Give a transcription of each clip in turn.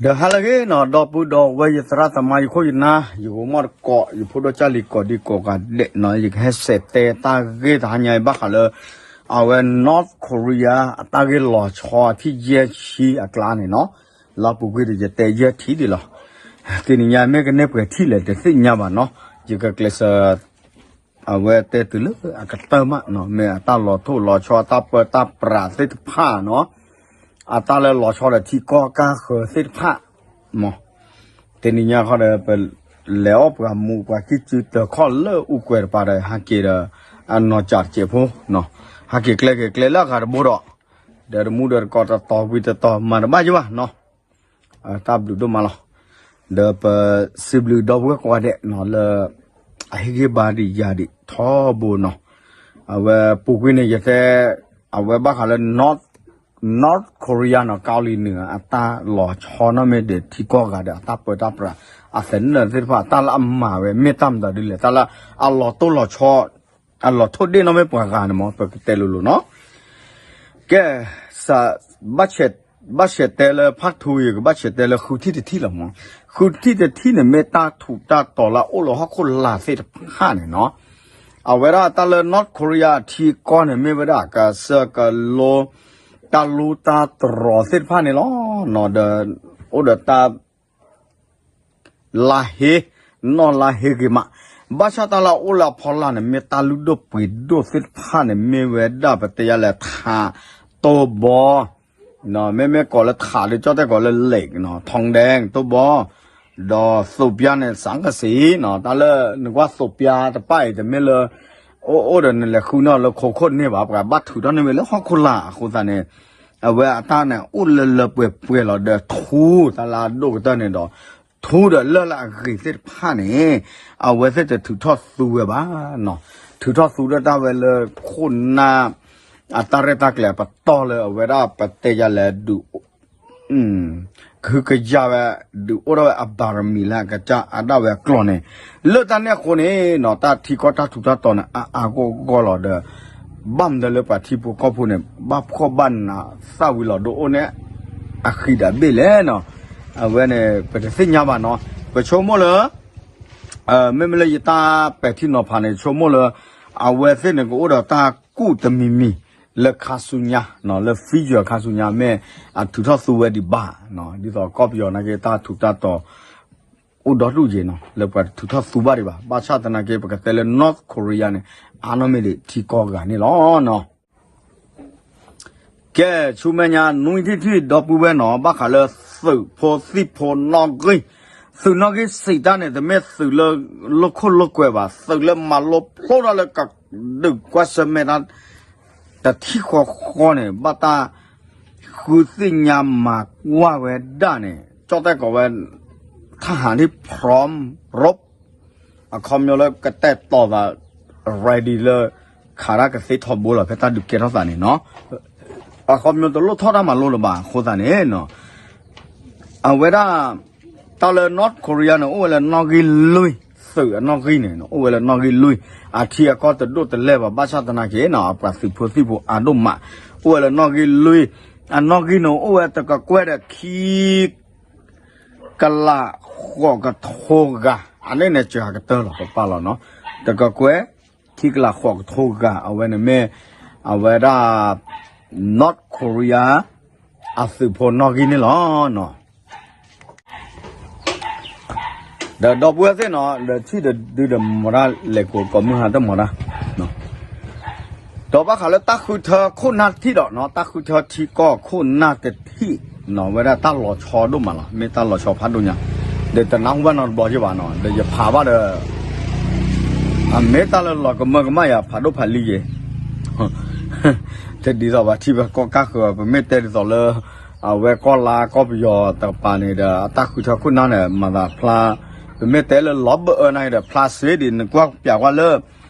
ဒီးဟါလၢအဂ့ၤနီၤ ဒီပုၢ်ဒီဝဲၢ် ယသရၣ်သမါ ယခိၣ်ယနၢ် ယဂီၤမီၢ်တကိး ယဖိဒိၣ်ကၢ်လံၤကိးဒံကိးဂၤဒဲးနီၤ ယကဟဲစဲးတဲတၢ်ဂ့ၢ်တဟါညါအံၤ ဘၣ်ဃးလၢ အဝဲ North Korea အတၢ်ဂ့ၢ်လီၤဆီအထံၣ်ယဲၢ်ဆံအကျါန့ၣ်နီၤ လၢအပူၤကွံာ်ဒီးယတဲယဲၢ်ထံၣ်ဒံးလီၤ. တနံၤညါမ့ၢ်ကန့ၢ်ပှဲၤထံၣ်လဲၣ် တသ့ၣ်ညါဘၣ်နီၤ ယကကျဲးစၢး အဝဲတဲတုၤလၢအကတၢၢ်မးနီၤ မ့ၢ်အတၢ်လီၤထိၣ်လီၤဆီ အတၢ်ပၢတၢ်ပြးသ့ၣ်တဖၣ်နီၤ အတၢ်လၢလီၤဆီဒီးထံကီၢ်ကါဃၢၤသ့ၣ်တဖၣ်မး တနံၤညါခီဒီး ပလဲၤအီၣ်ပှၤမူးပှၤခံစုတၢၤခီၣ်လၢအူကွဲၤတပၤဒီး ဟဲက့ၤဒီး အနီၢ်ကၠးတစဲးဖိနီၤ ဟဲက့ၤကျဲက့ၤကျဲလၢအဂၤတဘိဒီး ဒီးတမူဒီးတကိးတတီၤဝံၤတတီၤမၤတဘၣ်ယဘၣ်နီၤ တၢ်ဘျုးဒိၣ်မးလီၤ. ဒီးပစံးဘျုးဒီပုၢ်ဝဲၢ်ကိးဂၤဒဲးနီၤလၢ အဟ့ၣ်ဂံၢ်ဘါဒံးယၤဒံးထီဘိနီၤ အဝဲပူၤကွံာ်န့ၣ် ယတဲ အဝဲဘၣ်ဃးလၢ North Korea နီၤ ကီၤလံၤနုၤ အတၢ်လီၤဆီနီၣ်မ့ၢ်ဒီးထံကီၢ်ဂၤဒီး အတၢ်ပၢတၢ်ပြး အသနၢၣ်သ့ၣ်တဖၣ် တၢ်လၢအမၤဝဲ မ့ၢ်တၢ်မတၤဒ်လဲၣ် တၢ်လၢအလီၤတိၢ်လီၤဆီ အလီၤထိၣ်ဒ့ၣ်နီၣ်မ့ၢ်ပှၤဂၤန့ၣ်မ့ၢ် ပကတဲလိၤလိၤနီၤ ကဲ ဘၣ်ဆဲးတဲလၢဖးထူ ယကဘၣ်ဆဲးတဲလၢဃုထံၣ်တထံၣ်လီၤမး ဃုထံၣ်တထံၣ်န့ၣ် မ့ၢ်တၢ်ထူးတၢ်တီၤလၢအအိၣ်လၢဟီၣ်ခိၣ်လာ်သ့ၣ်တဖၣ်န့ၣ်နီၤ အဝဲဒၣ်တၢ်လၢ North Korea အထံအကီၢ်န့ၣ် မ့ၢ်ဝဲဒၣ်ကစၢၢ်ကလိ တၢ်လူတၢ်တြီၤသ့ၣ်တဖၣ်န့ၣ်လီၤ. ဒီး အိၣ်ဒီးတၢ် လါဟ့ နီၢ်လါဟ့ဂ့ၤမး ဘၣ်ဆၣ်တၢ်လၢအအိၣ်လၢအဖီလာ်န့ၣ် မ့ၢ်တၢ်လုၢ်ဒိၣ်ပှ့ၤဒိၣ်သ့ၣ်တဖၣ်န့ၣ် မ့ၢ်ဝဲဒၣ်ပတဲယၤလဲၣ် ထး တိၢ်ဘီ မ့မ့ၢ်ကိးလၢထးဒီး ကၠီၣ်တဲၣ်ကိးလၢ lake နီၤ ထီဒဲ တိၢ်ဘီ ဒီးသိးပျါန့ၣ် စၢ်ကစံနီၤ တၢ်လၢနကွၢ်သိးပျါတပၣ်အံၤ တမ့ၢ်လၢ အိၣ်အိၣ်ဒီးနလဲၤဃုန့ၢ်အီၤလၢခိခိၣ်န့ၣ်ဘၣ် ပှၤဘၣ်ထုးထီၣ်န့ၢ်ဝဲလၢဟီၣ်ခိၣ်လာ်အဃိသတးန့ၣ် အဝဲအတၢ်န့ၣ် အိၣ်လၢလၢပှဲၤပှဲၤလီၤဒီးထူ တၢ်လၢအဒိၣ်ကတၢၢ်န့ၣ်ဒီး ထူဒီးလၢၢ်လၢအဂ့ၤသ့ၣ်တဖၣ်န့ၣ် အဝဲသ့ၣ်တထုးထီၣ်သူဝဲဘၣ်နီၤ ထုးထီၣ်သူဒီးတၢ်ဝဲလၢခိၣ်နၢ် အတၢ်ရဲၣ်တၢ်ကျဲၤအပတီၢ်လၢအဝဲဒၣ်ပတဲယၤလဲၣ်ဒုး ကဟုကယာ်ဝဲ ဒုးအိၣ်ထီၣ်ဝဲအဘၣ်ရမံၤလၢအကစၢ်အဒၣ်ဝဲအကျိာ်န့ၣ် လၢတၢ်န့ၣ်အဃိန့ၣ်နီၤ တၢ်ထံကီၢ်တၢ်ထူးတၢ်တီၤန့ၣ် အါအါဂီၢ်ဂီၢ်လီၤဒီး ဘၣ်မနုၤလၢပှၤထံဖိကီၢ်ဖိန့ၣ် ဘၣ်ဖှီၣ်ဘၣ်နးသၣ်ဝံၤလီၤဒိအိၣ်န့ၣ် အဃံဒီးဘ့ၣ်လဲၣ်နီၤ အဝဲန့ၣ် ပတသ့ၣ်ညါဘၣ်နီၤ ပဆိကမိၣ်လၢ မ့မ့ၢ်လၢယတၢ်ပဲာ်ထံနီၤဖးန့ၣ် ဆိကမိၣ်လၢ အဝဲသ့ၣ်န့ၣ်ကအိၣ်ဒီးတၢ်ကူၣ်တမံၤမံၤ လၢခါဆူညါ လၢ future ခါဆူညါ မ့ၢ်အထုးထီၣ်သူဝဲဒံးဘၣ် ဒ်သိးကီၢ်ပယီၤနာ်က့ တၢ်ထူးတၢ်တီၤ အိၣ်ဒီဒူၣ်ယဲၢ်နီၤ လၢပှၤတထုးထီၣ်သူဘၣ်ဒံးဘၣ် ဘၣ်ဆၣ်သနာ်က့ ပကတဲလၢ North Korea န့ၣ် အါနီၢ်မ့ၢ်ဒံးထံကီၢ်ဂၤန့ၣ်လီၤနီၤ ကဲ ဆူမဲာ်ညါနွံထံၣ်ထံၣ် ဒီပုၢ်ဝဲၢ်နီၤ ဘၣ်ဃးလၢသုးဖိသံၣ်ဖိနီၣ်ဂံၢ် သုးနီၣ်ဂံၢ်စံးတၢ်န့ၣ် တမ့ၢ်သုးလၢ လိာ်ခိၣ်လိာ်ကွဲဘၣ် သုးလၢမၤလိဖျိထီၣ်လၢကဒုးကွၢ်ဆၢၣ်မဲာ်တၢ် တထံၣ်ဃီဃီန့ၣ် ဘၣ်တၢ်ဃုသ့ၣ်ညါမၤကွၢ်ဝဲဒၣ်န့ၣ် ကၠီၣ်တဲၣ်ကိးဝဲ ထၢဟၣ်ဒံး from rope အခီပညီလၢကတဲာ်တီၤသး ready လၢ ခးတၢ်ကသ့ထီဘိလီၤ ဖဲတၢ်ဒုးကဲထီၣ်သးန့ၣ်နီၤ အခီပညီတလိၣ်ထီၣ်တၢ်မၤလိလၢၤဘၣ် အဃိသတးန့ၣ်နီၤ အဝဲဒၣ် တၢ်လၢ North Korea န့ၣ် အိၣ်ဝဲလၢနီၣ်ဂံၢ်လွံၢ် သုးအနီၣ်ဂံၢ်န့ၣ် အိၣ်ဝဲလၢနီၣ်ဂံၢ်လွံၢ် အထံအကီၢ်တဒိၣ်တလဲၢ်ဘၣ် ဘၣ်ဆၣ်သနာ်က့နီၤ အပှၤသုးဖိသံၣ်ဖိအါဒိၣ်မး အိၣ်ဝဲလၢနီၣ်ဂံၢ်လွံၢ် အနီၣ်ဂံၢ်န့ၣ် အိၣ်ဝဲတကကွဲၢ်ဒီးခံ ကလးဃိးကထိဂၤ အန့ၣ်န့ၣ် စှၤကတၢၢ်လီၤ ပပာ်လီၤနီၤ တကကွဲၢ် ခံကလးဃိးကထိဂၤ အဝဲန့ၣ်မ့ၢ် အဝဲဒၣ် North Korea အသုးဖိနီၣ်ဂံၢ်န့ၣ်လီၤနီၤ ဒီးဒီပုၢ်ဝဲၢ်သ့ၣ်နီၤ ဒီးထံၣ်တဒုဒီးမၤတၢ်လဲၤကိးကိးမုၢ်ဟါတမၤတၢ် ဒီးဘၣ်ဃးလၢတၢ်ဃုထၢခိၣ်နၢ်တထံၣ်ဒီးနီၤ တၢ်ဃုထၢထံကီၢ်ခိၣ်နၢ်တထံၣ်နီၤ ဝဲဒၣ်တၢ်လီၤဆီဒိၣ်မးလီၤ မ့ၢ်တၢ်လီၤဆီဖးဒိၣ်ညါ ဒီးတနၢ်ဟူဘၣ်နီတဘျီက့ၤဘၣ်နီၤ ဒီးယဖးဘၣ်ဒီး အမ့ၢ်တၢ်လၢလီၤကမၢကမၣ်ယၤဖးဒိၣ်ဖးလံယဲၢ် တဒ်သိးပှၤထံဖိကီၢ်ဖိကါဃၢၤ ပမ့ၢ်တဲဒ်သိးလၢ အဝဲကီၢ်လါကီၢ်ပယီၤတကပၤန့ၣ်ဒီး အတၢ်ဃုထၢခိၣ်နၢ်န့ၣ် မၤသးဖျါ ပမ့ၢ်တဲလၢလီၤဘၢအၢနာ်က့ဒီး ဖျါစ့ဒံး နကွၢ်ပျးကွၢ်လၢ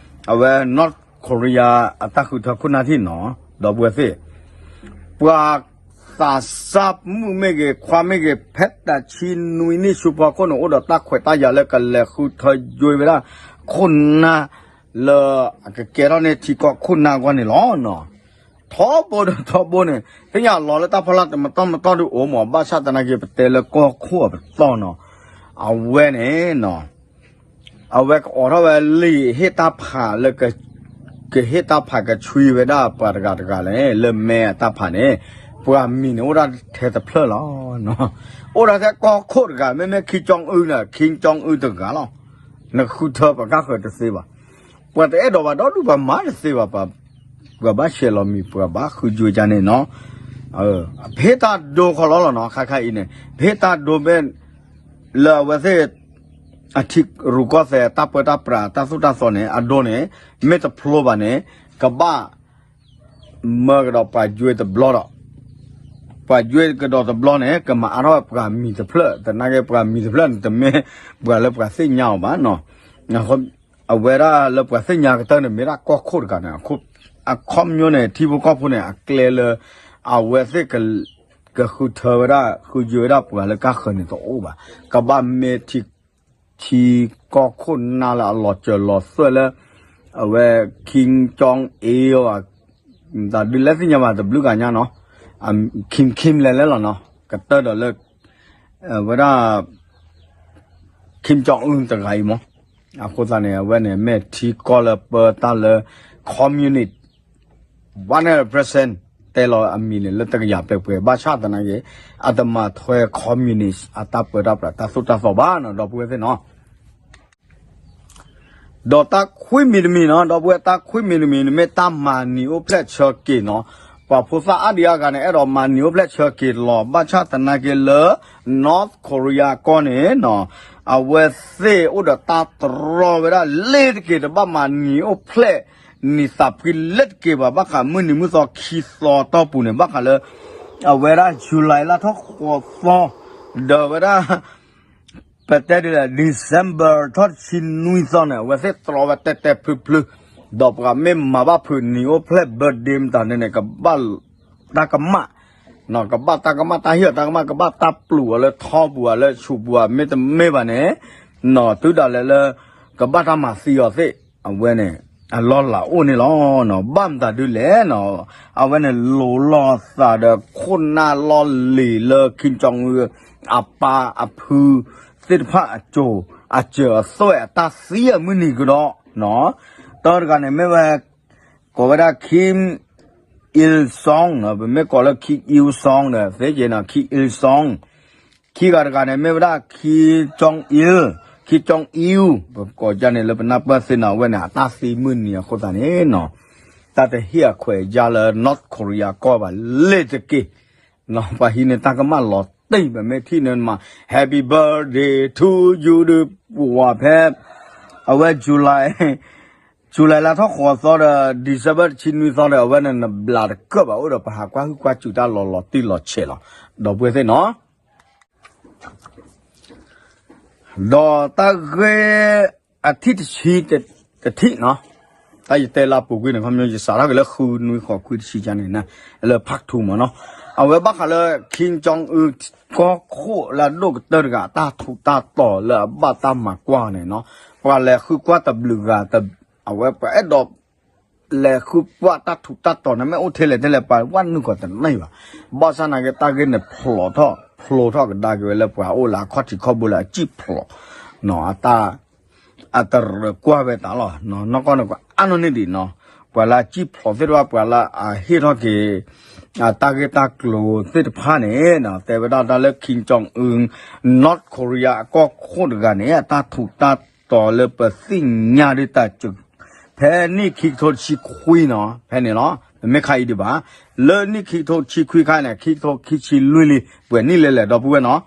အဝဲ North Korea အတၢ်ဃုထၢခိၣ်နၢ်ထံၣ်နီၤ ဒီပုၢ်ဝဲၢ်သ့ၣ် ပှၤသးစၢ်မုၣ်မ့ၢ်ဂ့ၤ ခွါမ့ၢ်ဂ့ၤ ဖဲတၢ်ဆံနွံနံၣ်ဆူဖီခိၣ်န့ၣ် အိၣ်ဒီးတၢ်ခွဲးတၢ်ယာ်လၢကလဲၤဃုထၢယွ့ဝဲဒၣ် ခိၣ်နၢ်လၢအကကဲထီၣ်န့ၢ်ထံကီၢ်ခိၣ်နၢ်အဂီၢ်န့ၣ်လီၤနီၤ. ထီဘိဒီးထီဘိန့ၣ် သ့ၣ်ညါလီၤလၢတၢ်ဖီလာ်တမတီၢ်မတီၢ်ဒုးအိၣ်မး ဘၣ်ဆၣ်သနာ်က့ ပတဲလၢကီၢ်ခိၣ်အပတီၢ်နီၤ, အဝဲန့ၣ်နီၤ အဝဲကအိးထီၣ်ဝဲလံာ်ဟ့ၣ်တၢ်ဖးလၢ ကဟ့ၣ်တၢ်ဖးကဆွံဝဲဒၣ်ပှၤတဂၤတဂၤလဲၣ် လၢမဲအတၢ်ဖးန့ၣ် ပှၤမံၤန့ၣ်အိၣ်ဒၣ်ထဲတဖျၢၣ်လီၤ. အိၣ်ဒၣ်ထဲကီၢ်ခိၣ်တဂၤ မ့မ့ၢ် Kim Jong Un န့ၣ် Kim Jong Un တဂၤလီၤ. နဃုထၢပှၤကါဃၢၤတသ့ဘၣ်. ပှၤတအဲၣ်ဒိးဘၣ်ဒီဒူၣ် ပှၤမၤတသ့ဘၣ်, ပှၤဘၣ်ရှဲလီၤမံၤ ပှၤဘၣ်ဃုယွဲကန့ၣ်နီၤ. ပဟ့ၣ်တၢ်ဒိခီလီၤလီၤနီၤ ခါခါအံၤန့ၣ် ပဟ့ၣ်တၢ်ဒိမ့ၢ် လၢအဝဲသ့ၣ် အထံရူၢ်ကီၢ်သဲး တၢ်ပၢတၢ်ပြး တၢ်သိၣ်တၢ်သီန့ၣ် အဒိန့ၣ် မ့ၢ်တဖျိဘၣ်န့ၣ် ကဘၣ် မၢကဒီးပှၤယွဲတဘျီဒီး ပှၤယွဲကဒီးတဘျီန့ၣ် ကမၤအါထီၣ်ဝဲပှၤမံၤတဖျၢၣ် သနာ်က့ ပှၤမံၤတဖျၢၣ်န့ၣ် တမ့ၢ်ပှၤလၢပှၤသ့ၣ်ညါအီၤဘၣ်နီၤ. အဝဲဒၣ်လၢပှၤသ့ၣ်ညါကတၢၢ်န့ၣ် မ့ၢ်ဒၣ်ကီၢ်ခိၣ်တဂၤန့ၣ် အခီပညီန့ၣ် ထံဖိကီၢ်ဖိန့ၣ် အကျဲလၢ အဝဲသ့ၣ် ကဃုထၢဝဲဒၣ် ဃုယွဲဝဲဒၣ်ပှၤလၢကါဃၢၤန့ၣ်တအိၣ်ဘၣ်. ကဘၣ်မ့ၢ်ထံ ထံကီၢ်ခိၣ်နၢ်လၢအလီၤစၢၤလီၤသွဲၣ်လၢ အဝဲ Kim Jong Il တၢ်ဒုးလဲၤသ့ၣ်ညါဘၣ်တဘျုးဂၤညါနီၤ, Kim Kim လဲၤလဲၤလီၤနီၤ ကတၢၢ်ဒီးလၢ ဝဲဒၣ် Kim Jong Un တဂၤအံၤမး. အဃိသတးန့ၣ် အဝဲန့ၣ် မ့ၢ်ထံကီၢ်လၢပၢတၢ်လၢ communist one hundred percent တဲလီၤအမံၤန့ၣ် လၢတကယၤပှဲၤပှဲၤ ဘၣ်ဆၣ်သနာ်က့ အတမၤထွဲ communist အတၢ်ပၢတၢ်ပြး တၢ်သိၣ်တၢ်သီဘၣ်နီၤ ဒီပုၢ်ဝဲၢ်သ့ၣ်နီၤ. ဒီးတၢ်ခွံမံၤတမံၤနီၤ ဒီပုၢ်ဝဲၢ် တၢ်ခွံမံၤတမံၤန့ၣ် မ့ၢ်တၢ်မၤနံၤအိၣ်ဖျဲၣ်ဆၢက့ၤနီၤ. ပှၤဖိသၣ်အါဒံအါဂၤန့ၣ် အဲၣ်ဒိးမၤနံၤအိၣ်ဖျဲၣ်ဆၢက့ၤလီၤ. ဘၣ်ဆၣ်သနာ်က့လၢ North Korea ကီၢ်န့ၣ်နီၤ အဝဲသ့ၣ်အိၣ်ဒီးတၢ်တြီဝဲဒၣ် လ့ၤတက့ၤ တဘၣ်မၤနံၤအိၣ်ဖျဲၣ် နံၤသးဖှံလ့ၤတက့ၤဘၣ် ဘၣ်ဃးမုၢ်နံၤမုၢ်သီခံသီတီၢ်ပူၤန့ၣ် ဘၣ်ဃးလၢ အဝဲဒၣ် July လါထီၣ်ဃိးသီ ဒီးဝဲဒၣ် ပတဲဒ်လဲၣ် December ထီၣ်တဆံနွံသီန့ၣ် အဝဲသ့ၣ်တြီဝဲတဲတဲဖျုဖျု, ဒီးပှၤမ့ၢ်မၤဘၣ်ဖုးနံၤအိၣ်ဖျဲၣ် birthday မတၤန့ၣ်န့ၣ် ကဘၣ်တၢ်ကမၣ်, ကဘၣ်တၢ်ကမၣ် တၢ်ဟ့ၣ်အီၤတၢ်ကမၣ် ကဘၣ်တၢ်ပျူးအီၤလၢထီပူၤ လၢဆူးပူၤ မ့တမ့ၢ်ဘၣ်န့ၣ် နီၤ တုၤဒၣ်လဲာ်လၢ ကဘၣ်တၢ်မၤသံအီၤသ့ၣ် အဝဲန့ၣ် အလီၢ်လၤအိၣ်န့ၣ်လီၤ. ဘၣ်မတၤဒုလဲၣ်နီၤ အဝဲန့ၣ် လိၤလီၤသးဒီးခိၣ်နၢ်လီၢ်လံၤလၢ Kim Jong Un အပၢ်အဖုသ့ၣ်တဖၣ်အစိၤ အစၢၤအသွဲၣ်အတၢ်သံအမုၢ်နံၤကဒီးနီၤ. တၢတဂၤန့ၣ်မ့ၢ်ဝဲ ကိးဝဲဒၣ် Kim Il Sung နီၤ, ပမ့ၢ်ကိးလၢ Kim Il Sung ဒီး သ့က့ၤနီၤ Kim Il Sung ခံဂၤတဂၤန့ၣ် မ့ၢ်ဝဲဒၣ် Kim Jong Il, Kim Jong Il ပကိးယၤန့ၣ်လၢပနၢ်ပၢၢ်သ့နီၤ အဝဲန့ၣ် အတၢ်သံမုၢ်နံၤအဃိသတးန့ၣ်နီၤ တၢ်တဟ့ၣ်အခွဲးအယာ်လၢ North Korea ကီၢ်ဘၣ် လ့ၤတက့ၢ်နီၤ. ပှၤဟံးန့ၢ်တၢ်ကမၣ်လီၤတံၢ် ပမ့ၢ်ထံၣ်န့ၣ်မး Happy birthday to you ဒုး ပဝၤဖဲ အဝဲ July July လါထီၣ်ဃိးသီဒီး December တဆံနွံသီဒီး အဝဲန့ၣ်နဘျးတကၢၢ်ဘၣ် အိၣ်ဒီးပှၤဟးကွၢ်ဟုၣ်ကွၢ်စူၤတၢ်လီၤလီၤတံၢ်လီၤဆဲးလီၤ. ဒီပုၢ်ဝဲၢ်သ့ၣ်နီၤ ဒီးတၢ်ဂ့ၢ်အထံၣ်တဆံတထံၣ်နီၤ, တၢ်ယတဲလၢအပူၤကွံာ်န့ၣ် ခီပညီယစးထီၣ်က့ၤလၢဃုနွံဃိးခွံတဆံယါန့ၣ် လၢ part two မးနီၤ, အဝဲဘၣ်ဃးလၢ Kim Jong Un ကီၢ်ခိၣ်လၢအဒိၣ်ကတၢၢ်တဂၤ အတၢ်ထူးတၢ်တီၤလၢအဘၣ်တၢ်မၤကွၢ်န့ၣ်နီၤ, ပှၤလဲၤဃုကွၢ်တဘျုးဂၤ အဝဲပှၤအဲၣ်ဒိး လဲၤဃုကွၢ်တၢ်ထူးတၢ်တီၤန့ၣ် မ့ၢ်အိၣ်ထဲလဲၣ်ထဲလဲၣ် ပှၤဝဲနုာ်ကီးတန့ၢ်ဘၣ်. ဘၣ်ဆၣ်သနာ်က့ တၢ်ဂ့ၢ်န့ၣ်ဖျိးထီၣ် ဖျိးထီၣ်ကဒါက့ၤဝဲလၢပှၤအိၣ်လၢအခီၣ်ထံးခီၣ်ဘိလၢအစံၣ်ဖျိး အတၢ် အတရၢၢ်ကွၢ်ဝဲတၢ်လီၤ. နီၢ်ကီၢ်န့ၣ် ပှၤအါနီၢ်န့ၢ်ဒံးနီၤ, ပှၤလၢအစံၣ်ဖျိးသ့ၣ်တဖၣ် ပှၤလၢအဟ့ၣ်ထီၣ်က့ၤ အတၢ်ဂ့ၢ်တၢ်ကျိၤသ့ၣ်တဖၣ်န့ၣ် တဲဝဲဒၣ်တၢ်လၢ Kim Jong Un North Korea အကီၢ်ခိၣ်တဂၤန့ၣ် အတၢ်ထူးတၢ်တီၤလၢပသ့ၣ်ညါဒ်တၢ်စူၤ ဖဲနံၣ်ခံကထိတဆံခွံနီၤ, ဖဲန့ၣ်လီၤ. ပမ့ၢ်ခါအံၤဒံးဘၣ်, လၢနံၣ်ခံကထိတဆံခွံခါန့ၣ် ခံကထိခံဆံလွံၢ်လံ, ပှဲၤနံၣ်လဲၣ်လဲၣ် ဒီပုၢ်ဝဲၢ်နီၤ.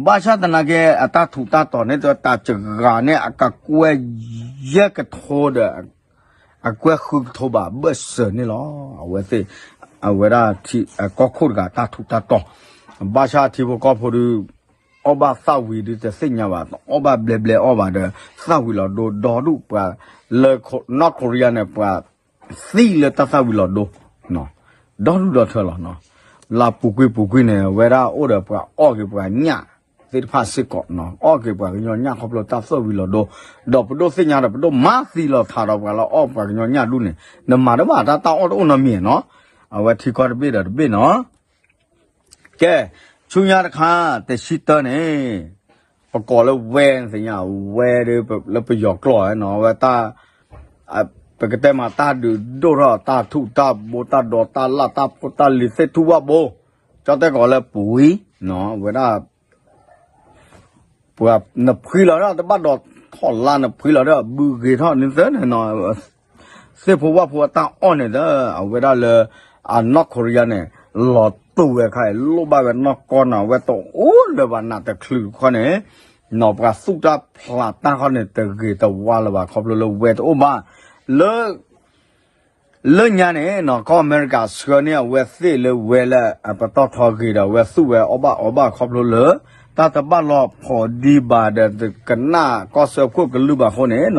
ဘၣ်ဆၣ်သနာ်က့ အတၢ်ထူးတၢ်တီၤန့ၣ် တၢ်စှၤဂၤန့ၣ် အကကွဲၢ်ယဲၢ်ကထိဒီး အကွဲၢ်ဃုကထိဘၣ်ဘၢၣ်စၢၤန့ၣ်လီၤ. အဝဲသ့ၣ် အဝဲဒၣ်ကီၢ်ခိၣ်တဂၤတၢ်ထူးတၢ်တီၤ, ဘၣ်ဆၣ်ထံဖိကီၢ်ဖိဒုး အီၣ်ဘၣ်သၣ်ဝံၤဒုးတသ့ၣ်ညါဘၣ်, အီၣ်ဘၣ်ဘျဲဘျဲအီၣ်ဘၣ်ဒီး သၣ်ဝံၤလီၤဒိဒီဒူၣ်ပှၤ လၢ North Korea န့ၣ် ပှၤသံလၢတၢ်သၣ်ဝံၤလီၤဒိ ဒီဒူၣ်ဒီထၢလီၤ. လၢပူၤကွံာ်ပူၤကွံာ်န့ၣ် အဝဲဒၣ်အိၣ်ဒီးပှၤအီၣ်က့ၤပှၤညၣ်သ့ၣ်တဖၣ်စ့ၢ်ကီး, အီၣ်က့ၤပှၤကညီညၣ်ခီဖျိတၢ်သၣ်ဝံၤလီၤဒိ, ဒီးပဒိၣ်သ့ၣ်ညါဒီး ပဒိၣ်မၤသံလီၤထးဒီးပှၤလၢအီၣ်ပှၤကညီညၣ်ဒူၣ်န့ၣ် နမၤတဘၣ်တၢ်တၢ်အီၣ်တအိၣ်နီတမံၤနီၤ. အဝဲထံကီၢ်တဘ့ၣ်ဒီးတဘ့ၣ်နီၤ. ကဲ, ဆူညါတခါ, တဆံတၢန့ၣ်, ပကိးလၢဝဲသ့ၣ်ညါ, ဝဲဒီးလၢပယီၤကျိာ်နီၤ, အဝဲတၢ်, ပကတဲမးတၢ်ဒုးဒိၣ်ထီၣ်တၢ်ထူးတၢ်ဘိတၢ်ဒိးတၢ်လၢ်တၢ်ဖိတၢ်လံၤသ့ၣ်ထူၣ်ဝၣ်ဘိ, ကၠီတဲကိးလၢပှံၤ, ဝဲဒၣ် ပှၤနဖှံလီၤဒီးတဘၣ်ဒိးထီၣ်လါ နဖှံလီၤဒီးဘုဂ့ၤထီၣ်န့ၣ်သၢန့ၣ်နီၤ, သ့ၣ်ဖိဝၣ်ဖိအတၢ်အီၣ်န့ၣ်သၢ, အဝဲဒၣ်လၢ အနီၢ်ခိရံယါန့ၣ် လီၤတူာ်ဝဲခါအံၤ လိၣ်ဘၣ်ဝဲနီၢ်ကီၢ်နီၤ, အဝဲတအိၣ်လၢၤဘၣ်နးတချုးခီန့ၣ်, နီၤပှၤသူၣ်တၢ်ဖျးတၢ်ခီန့ၣ် တဂ့ၤတဝါလၢၤဘၣ် ခီဖျိလၢဝဲတအိၣ်ဘၣ်, လၢ လၢညါန့ၣ်နီၤ ကီၢ်အမဲရကၤဆှၢန့ၢ်အဝဲသ့ၣ်လၢဝဲလၢအပတီၢ်ထီဂ့ၤဒီး အဝဲသူၣ်ဝဲအီၣ်ဘၣ်အီဘၣ်ခီဖျိလၢ တၢ်တဘၣ်လီၤဖိးဒံးဘၣ်ဒီး တကနၣ်ကီၢ်စၢဖှိၣ်ကလုၢ်ဘၣ်အဃိန့ၣ်,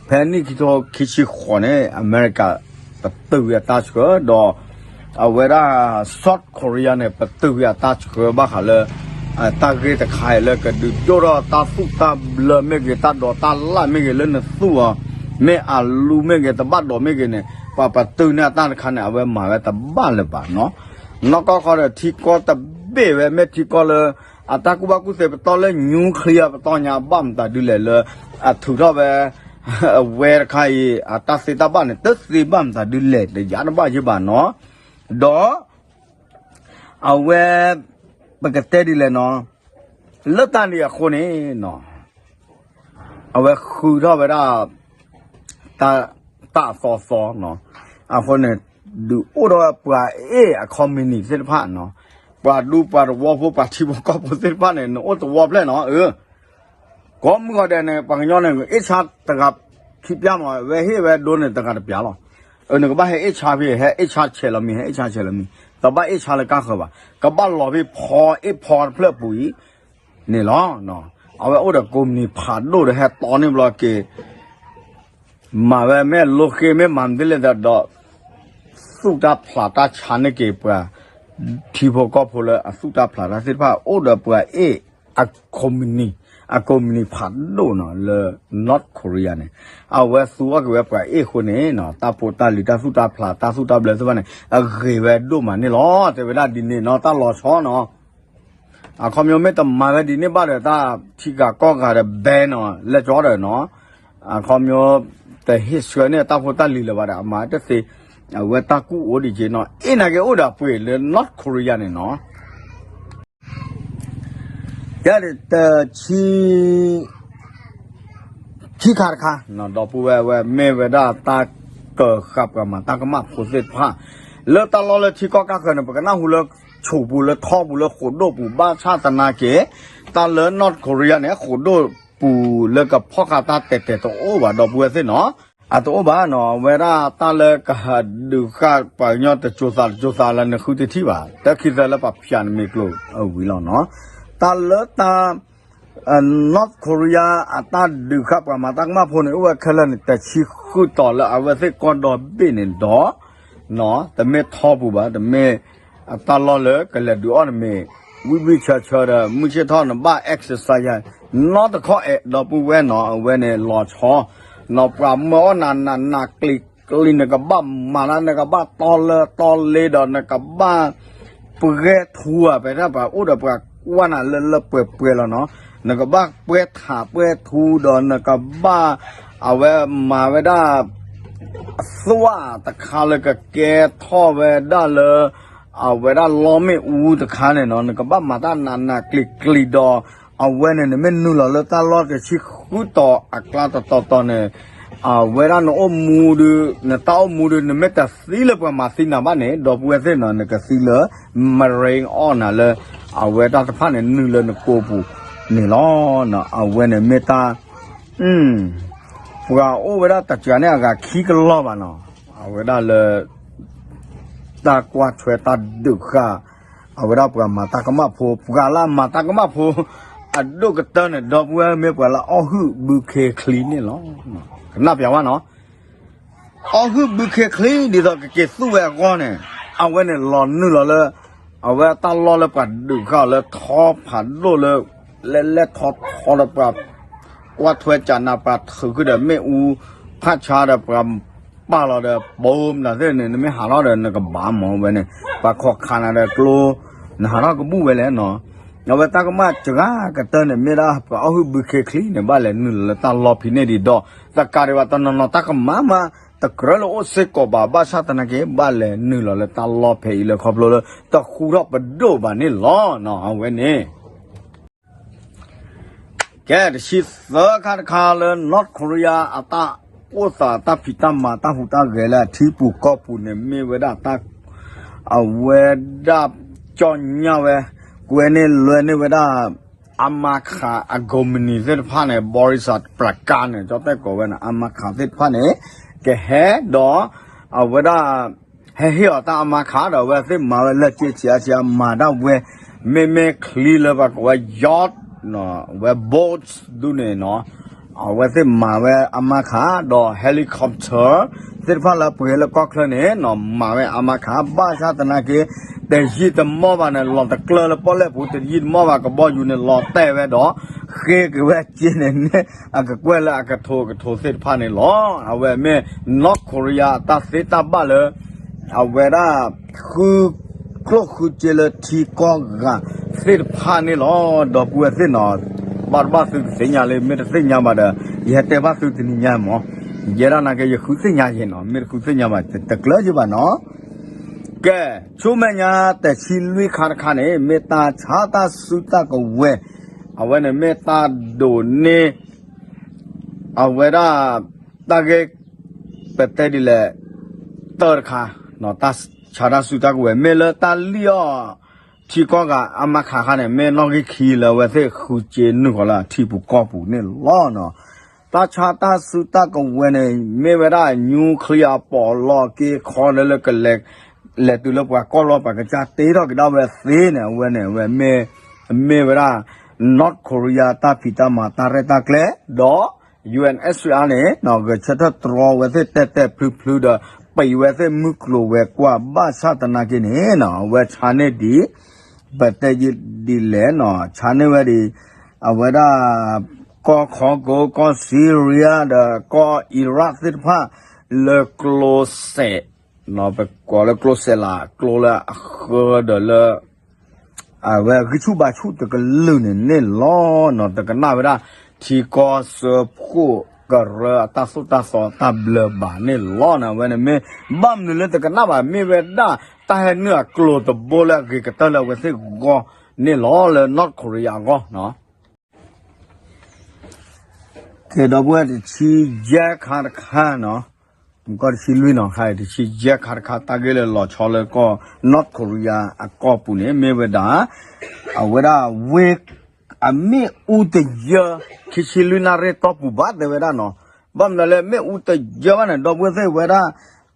ဖဲနံၣ်ခံထိခံဆံဃိးန့ၣ် အမဲရကၤပတုာ်ဝဲအတၢ်ဆှၢဒီး အဝဲဒၣ် South Korea န့ၣ် ပတုာ်ဝဲအတၢ်ဆှၢဘၣ်ဃးလၢ တၢ်ဂ့ၢ်တခါအံၤလၢကဒုးဒိၣ်ထီၣ်တၢ်သူၣ်တၢ်ဘျၢမ့ၢ်ဂ့ၤ တၢ်ဒိးတၢ်လၢ်မ့ၢ်ဂ့ၤ လၢနသူၣ်အီၤ မ့ၢ်အလူမ့ၢ်ဂ့ၤ တဘၣ်ဒိးမ့ၢ်ဂ့ၤန့ၣ် ပှၤပတုာ်န့ၢ်အတၢ်တခါန့ၣ် အဝဲမၤဝဲတဘၣ်လၢၤဘၣ်နီၤ. နီၢ်ကီၢ်ခီဒီးထံကီၢ်တဘ့ၣ်ဝဲ မ့ၢ်ထံကီၢ်လၢ အတၢ်ကူၣ်ဘၣ်ကူၣ်သ့ပတီၢ်လၢ nuclear ပတီၢ်ညါဘၣ်မတၤဒုလဲၣ်လၢ အထုးထီၣ်ဝဲ အဝဲတခါအံၤ အတၢ်သ့တၢ်ဘၣ်န့ၣ် တသ့ဘၣ်မတၤဒုလဲၣ် တယါတဘၣ်ယ့ၢ်ဘၣ်နီၤ. ဒီး အဝဲ ပကတဲဒ်လဲၣ်နီၤ, လၢတၢ်န့ၣ်အဃိန့ၣ်နီၤ, အဝဲဃုထီၣ်ဝဲဒၣ် တၢ်အသီသီနီၤ, အဃိန့ၣ် ဒုးအိၣ်ထီၣ်ဝဲပှၤအ့ၣ်အ company သ့ၣ်တဖၣ်နီၤ, ပှၤဒူပှၤသဝီဖိ ပှၤထံဖိကီၢ်ဖိသ့ၣ်တဖၣ်န့ၣ် နအိၣ်သဝီဖျဲၣ်နီၤ, အၢ ကိးမုၢ်ဂီၤဒဲးန့ၣ် ပှၤကညီန့ၣ် အ့ၣ်ဆါတဂၤခံပျၢ်မး ဝဲဟ့ၣ်ဝဲဒိန့ၣ် တဂၤတပျၢ်လီၤ. အၢ နကဘၣ်ဟဲအ့ၣ်ဆါဖဲ ဟဲအ့ၣ်ဆါဆဲးလီၤမံၤ ဟဲအ့ၣ်ဆါဆဲးလီၤမံၤ တဘၣ်အ့ၣ်ဆါလၢကါဃၢၤဘၣ် ကဘၣ်လီၤဖဲဖီအ့ၣ်ဖီတဖျၢၣ်ပူၤအံၤန့ၣ်လီၤ. အဝဲအိၣ်ဒီးကိးမုၢ်နံၤဖးဒိၣ်ဒီးဟဲတီန့ၢ်ဘျီက့ၤ မၤဝဲမ့ၢ်လိဃ့မ့ၢ်မၤမနုၤလဲၣ်ဒီး သူၣ်တၢ်ဖျးတၢ်ဆါန့ၢ်က့ၤပှၤ ထံဖိကီၢ်ဖိလၢအသူၣ်တၢ်ဖျးတၢ်သ့ၣ်တဖၣ် အိၣ်ဒီးပှၤအ့ၣ် အ company အ company ဖးဒိၣ်နီၤလၢ North Korea န့ၣ် အဝဲသူအီၣ်က့ၤဝဲပှၤအ့ၣ်အဃိန့ၣ်နီၤ တၢ်ဖိတၢ်လံၤ တၢ်သူၣ်တၢ်ဖျး တၢ်သူၣ်တၢ်ဘျၢသ့ၣ်တဖၣ်န့ၣ် အဂ့ၤဝဲဒိၣ်မးန့ၣ်လီၤ. တဲဝဲဒၣ်ဒ်န့ၣ်နီၤ တၢ်လီၤဆီနီၤ အခီပညီမ့ၢ်တမၤဝဲဒ်န့ၣ်ဘၣ်ဒီး တၢ်ထံဂၤကီၢ်ဂၤဒီး ဘဲနီၤ လဲၢ်ကၠီဒီးနီၤ အခီပညီ တဟ့ၣ်ဆှၢန့ၢ်တၢ်ဖိတၢ်လံၤလၢၤဘၣ်ဒီး အမၤတသ့ အဝဲတၢ်ကူၣ်အိၣ်ဒံးက့နီၤ အ့ၣ်နာ်က့အိၣ်ဒီးအပှ့ၤလၢ North Korea န့ၣ်နီၤ ကဲ တဆံ ခံခါတခါ ဒီပုၢ်ဝဲၢ်ဝဲ မ့ၢ်ဝဲဒၣ်တၢ်ကၢၤဃာ်ပှၤမၤတၢ်ကမၣ်ဖိသ့ၣ်တဖၣ် လၢတၢ်လီၢ်လၢထံကီၢ်ကၢ်ဃၢၤန့ၣ် ပကနၢ်ဟူလၢ ဆိးပူၤလၢထီပူၤလၢဃိးဒိၣ်ပူၤ ဘၣ်ဆၣ်သနာ်က့ တၢ်လၢ North Korea န့ၣ် ဃိးဒိၣ်ပူၤလၢကဖီၣ်ဃာ်တၢ်တဲာ်တဲာ်တအိၣ်ဘၣ် ဒီပုၢ်ဝဲၢ်သ့ၣ်နီၤ အတအိၣ်ဘၣ်နီၤ အဝဲဒၣ်တၢ်လၢကဟးဒုးဃာ်ပှၤကညီတစိၤသးတစိၤသးလၢနဃုတထံၣ်ဘၣ် တၢ်ခံသၢလၢပှၤဖၠးနမ့ၢ်ကျိၤအဝံၤလီၤနီၤ တၢ်လၢတၢ် North Korea အတၢ်ဒုးဃာ်ပှၤမၤတၢ်ကမၣ်ဖိန့ၣ် အိၣ်ဝဲခဲလၢာ်န့ၣ် တဆံဃုတီၤလၢအဝဲသ့ၣ်ကီၢ်ဒီဘ့ၣ်န့ၣ်ဒီး တမ့ၢ်ထီပူၤဘၣ် တမ့ၢ်အတၢ်လီၢ်လၢကလဲၤဒုးအီၣ်နမ့ၢ် ဝံၣ်ဝံၣ်ဆၢဆၢဒီး မုၢ်ဆ့ၣ်ထီၣ်နဘၣ် exercise နီတခီအဲၣ် ဒီပုၢ်ဝဲၢ်နီၤ အဝဲန့ၣ်လီၤဆီ နီၤပှၤမၢအီၣ်နၤနးနးကျံၤကျံၤ နကဘၣ်မၤတၢ် နကဘၣ်တီလၢတီလ့ဒီး နကဘၣ် ပှဲၤထူဧါ ပတဲပှၤအိၣ်ဒီးပှၤကွၢ်နၤလၢလၢပှဲၤပှဲၤလီၤနီၤ နကဘၣ်ပှဲၤထးပှဲၤထူဒီး နကဘၣ် အဝဲမၤဝဲဒၣ် သွၣ်တခါလၢကကဲထီၣ်ဝဲဒၣ်လၢ အဝဲဒၣ်လီမ့ၣ်အူတခါန့ၣ်နီၤ နကဘၣ်မၤတၢ်နးနးကျံၤကျံၤဒီး အဝဲန့ၣ် နမ့ၢ်နုာ်လီၤလၢတၢ်လီၢ်တဆံဃုတီၤအကျါတတီၤတီၤန့ၣ် အဝဲဒၣ်နအိၣ်မူဒီး နတၢ်အိၣ်မူဒီး နမ့ၢ်တသံလၢပှၤမၤသံနၤဘၣ်န့ၣ် ဒီပုၢ်ဝဲၢ်သ့ၣ်နီၤ နကသံလၢ မရ့အီၣ်နၤလၢ အဝဲတၢ်တဖၣ်န့ၣ် နုာ်လၢနကိာ်ပူၤန့ၣ်လီၤ. အဝဲန့ၣ်မ့ၢ်တၢ် ပှၤအိၣ်ဝဲဒၣ်တစှၤန့ၣ်အဂၤခံကလီၢ်ဘၣ်နီၤ အဝဲဒၣ်လၢ တၢ်ကွၢ်ထွဲတၢ်ဒုးဃာ် အဝဲဒၣ်ပှၤမၤတၢ်ကမၣ်ဖိ ပှၤလၢအမၤတၢ်ကမၣ်ဖိ အဒိၣ်ကတၢၢ်န့ၣ် ဒီပုၢ်ဝဲၢ်မ့ၢ်ပှၤလၢအီၣ်ဟုၣ်ဘုခ့ချံန့ၣ်လီၤ. ကနၣ်ပျးဝဲနီၤ အီၣ်ဟုၣ်ဘုခ့ချံဒ်သိးကက့ၤသူၣ်ဝဲအဂီၢ်န့ၣ် အဝဲန့ၣ်လီၤနုာ်လီၤလၢ အဝဲတၢ်လီၢ်လၢပှၤဒုးဃာ်လၢထီဖးဒိၣ်လၢ လဲၤလဲၤထီထီဒီးပှၤ ကွၢ်ထွဲကနၤပှၤထုးဃုာ်ဒီးမ့ၣ်အူ ဖးဆါဒီးပှၤ ပာ်လီၤဒီး ပိမတၤသ့ၣ်န့ၣ် နမ့ၢ်ဟးထီၣ်ဒီးနကဘၣ်မၤဝဲန့ၣ် ပှၤခိးခးနၤဒီးကျိ နဟးထီၣ်ကဘူၣ်ဝဲလဲၣ်နီၤ. အဝဲတၢ်ကမၣ်စှၤကတၢၢ်န့ၣ် မ့ၢ်ဒၣ်ပှၤအီၣ်ဟုၣ်ဘုခ့ချံန့ၣ် ဘၣ်လဲၤနုာ်လီၤလၢတၢ်လီၢ်ဖဲန့ၣ်ဒံးဒီး တကးဒံးဘၣ်တနီၤနီၤ တၢ်ကမၣ်မး တကြၢးလၢအိၣ်စ့ၢ်ကီးဘၣ် ဘၣ်ဆၣ်သနာ်က့ ဘၣ်လဲၤနုာ်လီၤလၢတၢ်လီၢ်ဖဲအံၤလၢခီဖျိလၢ တဃူထီၣ်ပဒိၣ်ဘၣ်န့ၣ်လီၤ. အဝဲန့ၣ် ကဲ တဆံသၢခါတခါလၢ North Korea အတၢ်အိၣ်သးတၢ်ဖံးတၢ်မၤတၢ်ဟူးတၢ်ဂဲၤလၢအထံပူၤကီၢ်ပူၤန့ၣ် မ့ၢ်ဝဲဒၣ်တၢ် အဝဲဒၣ်ကၠီၣ်ညၣ်ဝဲ ကွဲန့ၢ်လွဲန့ၢ်ဝဲဒၣ် အမါခး အကိးမုၢ်နံၤသ့ၣ်တဖၣ်န့ၣ် ဘီရံစးပျးကါန့ၣ် ကၠီၣ်တဲၣ်ကိးဝဲန့ၣ် အမါခးသ့ၣ်တဖၣ်န့ၣ် ကဟဲဒီး အဝဲဒၣ် ဟဲဟ့ၣ်အီၤတၢ်အမါခးဒီး အဝဲသ့ၣ်မၤဝဲလၢက့ဆံးအါဆံးအါ မၤဒၣ်ဝဲ မ့မ့ၢ်ချံလၢပှၤကိးဝဲ yacht ဝဲ boat ဒ်န့ၣ်နီၤ အဝဲသ့ၣ်မၤဝဲအမါခးဒီး helicopter သ့ၣ်တဖၣ်လၢပှ့ၤလၢကီၢ်ချၢန့ၣ်နီၤ မၤဝဲအမါခး ဘၣ်ဆၣ်သနာ်က့ တယံာ်တမီၢ်ဘၣ်န့ၣ် လီၤတကျၢၢ်လၢပီၣ်လဲၣ်ပူၤ တယံာ်တမီၢ်ဘၣ် ကဘီယူၤန့ၣ် လီၤတဲာ်ဝဲဒီး ဃ့က့ၤဝဲက့န့ၣ်န့ၣ် အကကွဲၢ်လၢအကထိးကထိးသ့ၣ်တဖၣ်န့ၣ်လီၤ. အဝဲမ့ၢ် North Korea အတၢ်သ့တၢ်ဘၣ်လၢ အဝဲဒၣ် ဃု ကျိၣ်ဃုစ့လၢထံကီၢ်ဂၤသ့ၣ်တဖၣ်န့ၣ်လီၤ. ဒီပုၢ်ဝဲၢ်သ့ၣ်နီၤ ဘၣ်တဘၣ်သုတသ့ၣ်ညါလၢ မ့ၢ်တသ့ၣ်ညါဘၣ်ဒီး ယဟဲတဲဘၣ်သုတနံၤညါမး ယဲဒၣ်နာ်က့ ယဃုသ့ၣ်ညါယဲနီၤ မ့ၢ်တဃုသ့ၣ်ညါဘၣ် တကျၢၤယဘၣ်နီၤ. ကဲ ဆူမဲာ်ညါတဆံလွံၢ်ခါတခါန့ၣ် မ့ၢ်တၢ်ဆါတၢ်စုတၢ်ကဝဲၤ အဝဲန့ၣ်မ့ၢ်တၢ်ဒိးန့ၢ် အဝဲဒၣ် တၢ်ဂ့ၢ် ပတဲဒ်လဲၣ် တၢ်တခါ တၢ်ဆါတၢ်စုတၢ်ကဝဲၤ မ့ၢ်လၢတၢ်လံၣ်အီၣ် ထံကီၢ်ဂၤအမါခးခါန့ၣ် မ့ၢ်နီၣ်ဂံၢ်ခံလၢအဝဲသ့ၣ်ဃုစ့နုာ်ဃီၤလၢအထံပူၤကီၢ်ပူၤန့ၣ်လီၤ. တၢ်ဆါတၢ်စုတၢ်ကဝဲၤန့ၣ် မ့ၢ်ဝဲဒၣ် nuclear ပီးလီၢ်က့ၤခီလၢလၢကလဲၤ လဲၤတုၤလၢပှၤကီၢ်လီၤ ပှၤကစၢ်တ့ထီၣ်ကဒါဝဲသ့န့ၣ် အဝဲန့ၣ် အဝဲမ့ၢ် မ့ၢ်ဝဲဒၣ် North Korea တၢ်ဖံးတၢ်မၤတၢ်ရဲၣ်တၢ်ကျဲၤ ဒီး ယူၢ်အၣ်အၣ်စၣ်အါန့ၣ် ဂဲၤဆၢထၢၣ်တြီဝဲသ့ၣ်တဲာ်တဲာ်ဖျုဖျုဒီး ပံးဝဲသ့ၣ်မုၢ်ကျိၤဝဲၤကွာ် ဘၣ်ဆၣ်သနာ်က့န့ၣ် အဝဲဆါန့ၢ်ဒံး ပတဲဒ်လဲၣ်နီၤ ဆါန့ၢ်ဝဲဒံး အဝဲဒၣ် ကီၢ်ခီကိ ကီၢ်စံရံယါ ဒီးကီၢ်အံရၣ်သ့ၣ်တဖၣ် လၢကျိစဲး ပကိးလၢကျိစဲးလး ကျိလၢအဃၢဒီးလၢ အဝဲဂံၢ်ဆူၣ်ဘါဆူၣ်တကလုာ်န့ၣ်န့ၣ်လီၤ. တကနၣ်ဝဲဒၣ် ထံကီၢ်စၢဖှိၣ်ကရၢအတၢ်သိၣ်တၢ်သီတၢ်ဘျၢဘၣ်န့ၣ်လီၤ. အဝဲန့ၣ်မ့ၢ် ဘၣ်မနုၤလၢတကနၣ်ဘၣ် မ့ၢ်ဝဲဒၣ် တၢ်ဟဲနုာ်အကျိၤတဘိလၢအဂ့ၤကတၢၢ်လၢအဝဲသ့ၣ်ဂီၢ်န့ၣ်လီၤ လၢ North Korea အဂီၢ် ကဲ ဒီပုၢ်ဝဲၢ်တဆံယဲၢ်ခါတခါနီၤ မ့ၢ်ကီၢ်တဆံလွံၢ်နီၤ ခါအံၤတဆံယဲၢ်ခါတခါ တၢ်ဂ့ၢ်လၢလီၤဆီလၢကီၢ် North Korea အကီၢ်ပူၤန့ၣ် မ့ၢ်ဝဲဒၣ် အဝဲဒၣ်ဝ့ၢ် အမ့ၣ်အူတယၢ ခံဆံလွံၢ်နၣ်ရံၣ်တီၢ်ပူၤဘၣ်တဲဝဲဒၣ်နီၤ ဘၣ်မနုၤလၢမ့ၣ်အူတယၢဘၣ်န့ၣ် ဒီပုၢ်ဝဲၢ်သ့ၣ်ဝဲဒၣ်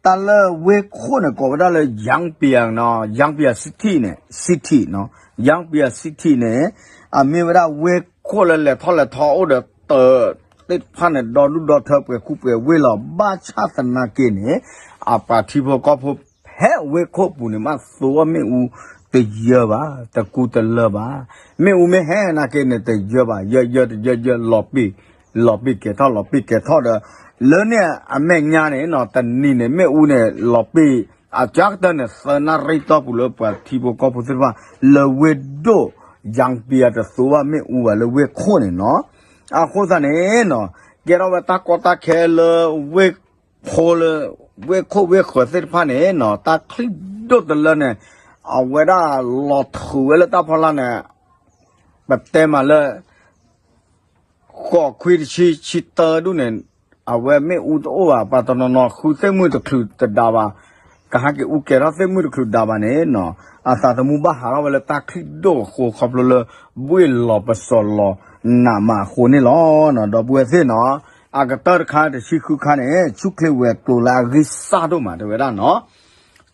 တၢ်လၢဝ့ၢ်ခိၣ်န့ၣ် ကိးဝဲဒၣ်လၢ Yangpia နီၤ Yangpia City န့ၣ် City နီၤ Yangpia City န့ၣ် အမ့ၢ်ဝဲဒၣ်ဝ့ၢ်ခိၣ်လၢလဲၤထီၣ်လဲၤထီအိၣ်ဒီးတၢ်သ့ၣ်တဖၣ်န့ၣ် ဒီဒူၣ်ဒီထၢပှဲၤခူပှဲၤဝ့ၢ်လီၤ. ဘၣ်ဆၣ်သနာ်က့န့ၣ် အပှၤထံဖိကီၢ်ဖိဖဲဝ့ၢ်ခိၣ်ပူၤန့ၣ် မ့ၢ်သူအီၤမ့ၣ်အူတယၢဘၣ် တကူတလၢဘၣ်. မ့ၣ်အူမ့ၢ်ဟဲနာ်က့န့ၣ် တယၢဘၣ် ယၢယၢတယၢယၢ လီၤပံာ် လီၤပံာ်ကဲၤထီၣ် လီၤပံာ်ကဲၤထီၣ်ဒီး လၢန့ၣ်အမဲာ်ညါန့ၣ်နီၤ တနံၤန့ၣ် မ့ၣ်အူန့ၣ် လီၤပံာ် အကၢကတၢၢ်န့ၣ် သၢနၣ်ရံၣ်တီၢ်ပူၤလၢပှၤထံဖိကီၢ်ဖိသ့ၣ်တဖၣ် လၢဝ့ၢ်ဒိၣ် Yangpia တသူဘၣ်မ့ၣ်အူဘၣ်လၢဝ့ၢ်ခိၣ်န့ၣ်နီၤ. အဃိသတးန့ၣ်နီၤ ကဲထီၣ်ဝဲတၢ်ကီတၢ်ခဲလၢဝ့ၢ်ဖိလၢ ဝ့ၢ်ခိၣ်ဝ့ၢ်ဃၢၤသ့ၣ်တဖၣ်န့ၣ်နီၤ တၢ်ချံၣ်ဒိၣ်တလၢန့ၣ် အဝဲဒၣ်လီၤထုးဝဲလၢတၢ်ဖီလာ်န့ၣ် ပတဲမးလၢ ဃိးခွံတဆံ ဆံတၢဒူၣ်န့ၣ် အဝဲမ့ၣ်အူတအိၣ်ဘၣ် ပှၤတနီၤနီၤဃုသ့ၣ်မုၢ်တချုးတဒါဘၣ် ကဟဲက့ၤအူကဲၤထီၣ်သ့ၣ်မုၢ်တချုးဒါဘၣ်န့ၣ်နီၤ အသးသမူဘၣ်ဟးထီၣ်ဝဲလၢတၢ်ချံၣ်ဒိၣ်အဃိ ခီဖျိလၢ ဘှ့ၣ်လီၤပစီၤလီၤနးမးအဃိန့ၣ်လီၤ. ဒီပုၢ်ဝဲၢ်သ့ၣ်နီၤ အကတၢၢ်တခါတဆံဃုခါန့ၣ် ဆူၣ်ချ့ဝဲၤကျိၤလၢအဂံၢ်စၢ်ဒိၣ်မးတဲဝဲဒၣ်နီၤ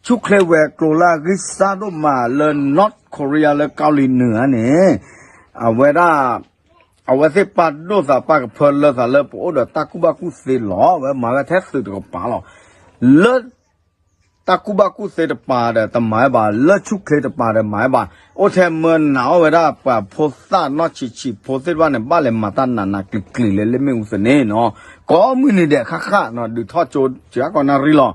ဆူၣ်ချ့ဝဲၤကျိၤလၢအဂံၢ်စၢ်ဒိၣ်မးလၢ North Korea လၢကီၢ်လံၤနုာ်ဧါန့ၣ် အဝဲဒၣ် အဝဲသ့ၣ်ပာ်ဒိၣ်သးပာ်ကဖၢလၢသးလၢပအိၣ်ဒီးတၢ်ကူၣ်ဘၣ်ကူၣ်သ့လီၤ အဝဲမၤဝဲထဲသုးတကပၤလီၤ လၢ တၢ်ကူၣ်ဘၣ်ကူၣ်သ့တပၤဒီးတမၤဝဲဘၣ်, လၢဆူၣ်ချ့တပၤဒီးမၤဝဲဘၣ်, အိၣ်ထဲမၢနးအီၣ်ဝဲဒၣ်ပှၤဖိသၣ်နီၢ်ဆံးဆံးဖိသ့ၣ်တဖၣ်န့ၣ် ဘၣ်လဲၤမၤတၢ်နးနးကျံၤကျံၤလၢလ့ၣ်မ့ၣ်အူသန့ၣ်နီၤ, ကိးမုၢ်နံၤဒဲးခါဃၣ်နီၤ ဒုးထီၣ်ကၠိစှၤကိးနၣ်ရံၣ်လီၤ.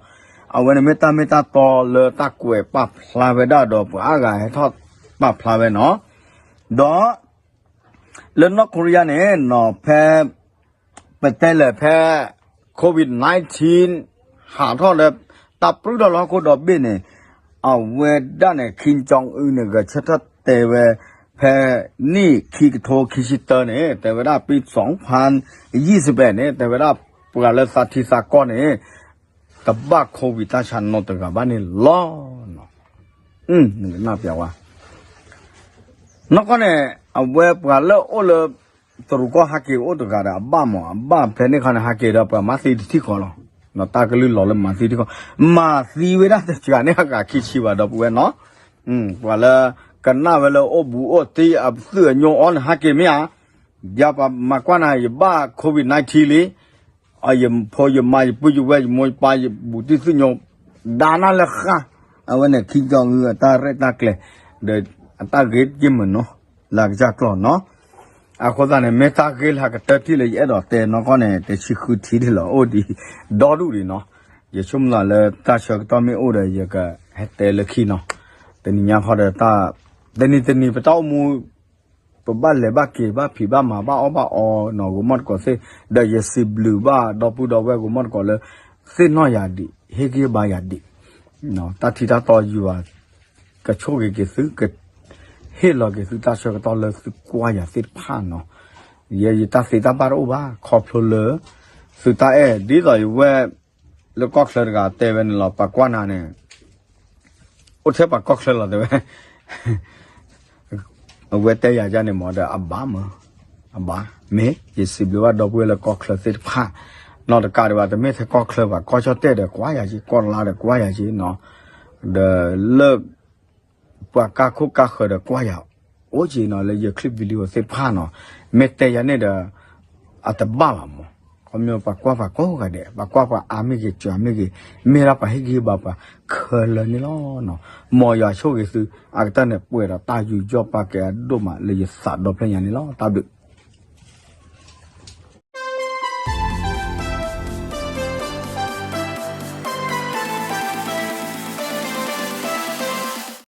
အဝဲန့ၣ်မ့ၢ်တၢ်မ့ၢ်တၢ်တီလၢတၢ်ကွဲးပာ်ဖျါဝဲဒၣ်ဒီး ပှၤအါဂၤဟဲထီၣ်ပာ်ဖျါဝဲနီၤ, ဒီး လၢနီၢ်ခိရံယါန့ၣ်နီၤ ဖဲ ပတဲလဲၣ်ဖဲ COVID nineteen ဟးထီၣ်ဒီး တၢ်ပြူၣ်ထီၣ်လၢဟီၣ်ခိၣ်ဒီဘ့ၣ်န့ၣ် အဝဲဒၣ်န့ၣ် Kim Jong Un န့ၣ် ဂဲၤဆၢထၢၣ်တဲဝဲ ဖဲနံၣ်ခံကထိခံဆံတၢန့ၣ် တဲဝဲဒၣ် ပံးသွင်ဖၣ်ယံၣ်စဘဲးန့ၣ် တဲဝဲဒၣ် ပှၤလၢသးထံသးကီၢ်န့ၣ် တဘၣ် COVID တၢ်ဆါနီတဂၤဘၣ်န့ၣ်လီၤ. နကနၢ်ပၢၢ်ဝဲ နီၢ်ကီၢ်န့ၣ် အဝဲပှၤလၢအိၣ်လၢ တရူးကီၢ်ဟးက့ၤအိၣ်တဂၤဒီးအဘၣ်မး အဘၣ်ဖဲန့ၣ်ခီန့ၣ် ဟးက့ၤဒီးပှၤမၤသံတထံၣ်ဃီလီၤ. တၢ်ကလုၢ်လီၤလၢမၤသံတထံၣ်ဃီ, မၤသံဝဲဒၣ်တစှၤန့ၣ် အဂၤခံဆံဘၣ်ဒီပုၢ်ဝဲၢ်နီၤ, ပှၤလၢ ကနၣ်ဝဲလၢအိၣ်ဘူးအိၣ်တံၢ်အသုးအညိၣ်အီၣ်န့ၣ် ဟးက့ၤမ့ၢ်ဧါ, ယပှၤမၤကွၢ်နၤ ယဘၣ် COVID nineteen လံ ယဖိယမါ ယပုၢ်ယဝဲၢ် ယမိၢ်ယပၢ် ယဘူးတံၢ်သုးညိၣ် ဒါနၤလၢဃၣ်, အဝဲန့ၣ် Kim Jong Un အတၢ်ရဲၣ်တၢ်ကျဲၤ ဒီးအတၢ်ဂ့ၢ်ယမုာ်နီၤ လၢကစၢ်ကျိာ်နီၤ, အဃိသတးန့ၣ် မ့ၢ်တၢ်ဂ့ၢ်လၢကတၢၢ်ထံၣ်လၢယအဲၣ်ဒိးတဲနီၢ်ကီၢ်န့ၣ် တဆံဃုထံၣ်ဒ်လီၤ အိၣ်ဒံး ဒီဒူၣ်ဒံးနီၤ, ယဆိကမိၣ်လၢတၢ်ဆၢကတီၢ်မ့ၢ်အိၣ်ဒီး ယကဟဲတဲလၢခံနီၤ, တနံၤညါဃီဒီး တနံၤတနံၤပတၢ်အိၣ်မူ ပဘၣ်လဲၤဘၣ်က့ၤဘၣ်ဖံးဘၣ်မၤဘၣ်အီၣ်ဘၣ်အီနီၤ ဂိၤမီၣ်တကိးသ့ၣ်, ဒီးယစံးဘျုးဘၣ်ဒီပုၢ်ဒီဝဲၢ်ဂိၤမီၣ်တကိးလၢ သ့ၣ်နီၣ်ယၤဒံး ဟ့ၣ်ဂံၢ်ဘါယၤဒံး, တၢ်ထံတၢ်တီယွၤ ကဆိၣ်ဂ့ၤက့ၤသု ကဟ့ၣ်လီၤက့ၤသုတၢ်ဆၢကတီၢ်လၢသုကွၢ်ယၤသ့ၣ်တဖၣ်နီၤ, ယဲယတၢ်သ့တၢ်ဘၣ်တအိၣ်ဘၣ် ခီဖျိလၢ သုတၢ်အဲၣ်ဒ်သိးယဝဲၢ် လၢကီၢ်ချၢတဂၤတဲဝဲန့ၣ်လီၤ ပှၤကွၢ်နၤန့ၣ် အိၣ်ထဲပှၤကီၢ်ချၢလီၤတဲဝဲ အဝဲတဲယၤဒ်န့ၣ်မ့ၢ်ဒီးအဘၣ်မး, အဘၣ်, မ့ၢ်ယစံးဘျုးဘၣ်ဒီပုၢ်ဝဲၢ်လၢကီၢ်ချၢသ့ၣ်တဖၣ်, နီၢ်တကးဒံးဘၣ် တမ့ၢ်ထဲကီၢ်ချၢဘၣ် ကီၢ်ကၠီၣ်တဲၣ်ဒီးကွၢ်ယၤက့ၤ ကီၢ်လါဒီးကွၢ်ယၤက့ၤနီၤ, ဒီးလၢ ပှၤကါခိၣ်ကါဃၢၤဒီးကွၢ်ယၤ, အိၣ်က့ၤနီၤလၢယ clip video သ့ၣ်တဖၣ်နီၤ, မ့ၢ်တဲယၤန့ၣ်ဒီး အတဘၣ်ဘၣ်မး, ခီမ့ၢ်ပှၤကွၢ်ပှၤကိးဂၤဒဲး ပှၤကွၢ်ပှၤအါမ့ၢ်ဂ့ၤ စှၤမ့ၢ်ဂ့ၤ, မ့ၢ်ဒၣ်ပှၤဟ့ၣ်ဂံၢ်ဘါပှၤခဲလၢာ်န့ၣ်လီၤ. မ်ယွၤဆိၣ်ဂ့ၤသု အကတၢၢ်န့ၣ် ပှဲၤဒီးတၢ်ယူးယီၣ်ပာ်ကဲအဒိၣ်မးလၢယသးဒီဖျၢၣ်ညါန့ၣ်လီၤ. တၢ်ဘျုး